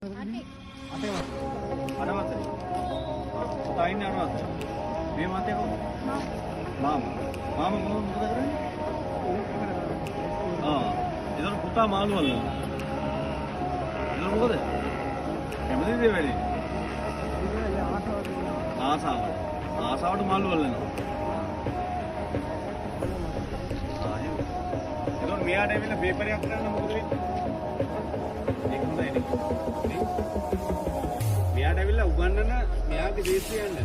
අටේ වසරේ. අට වසරේ. පුතා ඉන්නේ අට වසරේ. මේ මාතේ කවුද? මාමා. මාමා කොහොමද, මොකද කරන්නේ? ආ, ඒතර පුතා මාළු අල්ලනවා. ඒතර මොකද? කැමතිද ඒ වැඩේ? ආසාවට. ආසාවට මාළු අල්ලනවා. ආ, එහෙම. ඒතකොට මෙයාට ඇවිල්ලා පේපර් එකක් කරන්න මොකද වෙන්නේ? ඒක හොඳයි නේ. නේ? මෙයාට ඇවිල්ලා උගන්නන මෙයාගේ දේශය යන්න.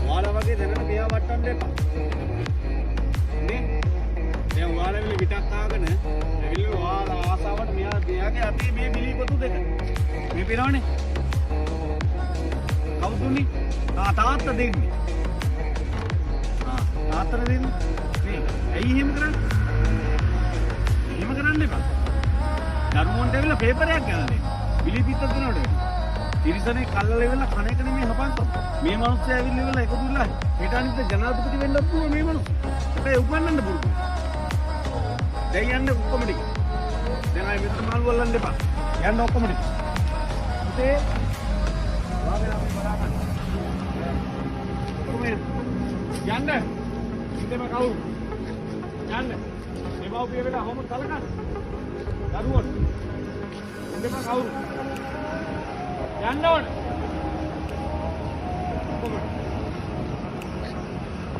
ඔයාලා වගේ දැනට මෙයා වට්ටන්න එපා. නේ? දැන් ඔයාලා ඇවිල්ලා විටක් ආගෙන ඇවිල්ලා ඔයාලා ආසාවට මෙයා මෙයාගේ අතේ මේ බිලිපොතු දෙක. මේ පේනවනේ. කවුද දුන්නේ? ආ, තාත්තා දෙන්නේ. ආ, තාත්තට දෙන්නේ. නේ? ඇයි එහෙම කරන්නේ? එහෙම කරන්න එපා. දරුවන්ට ඇවිල්ලා පේපර් එකක් ගන්න දෙන්න. බිලිපිත්තක් දෙනවට වැඩිය. තිරිසනේ කල්ලල ඉවරලා කන එක නෙමෙයි හපන්කම. මේ මිනිස්සු ඇවිල්ලා ඉවරලා එකතු වෙලා හෙට අනිත් ජනාධිපති වෙන්නත් පුළුවන් මේ මිනිස්සු. හැබැයි උගන්නන්න පුරුදු. දැන් යන්න ඔක්කොම ටික. දැන් ආයෙ මෙතන මාළු අල්ලන්න එපා. යන්න ඔක්කොම ටික. පුතේ, ඔයාලා අපි බලා ගන්න. ඔක්කොම යන්න. යන්න. ඉඳම කවුරු? යන්න. දෙමව්පිය වෙලා කොහොමද සලකන්නේ? දරුවෝ. ඉඳම කවුරු? යන්න ඕන. ඔක්කොම.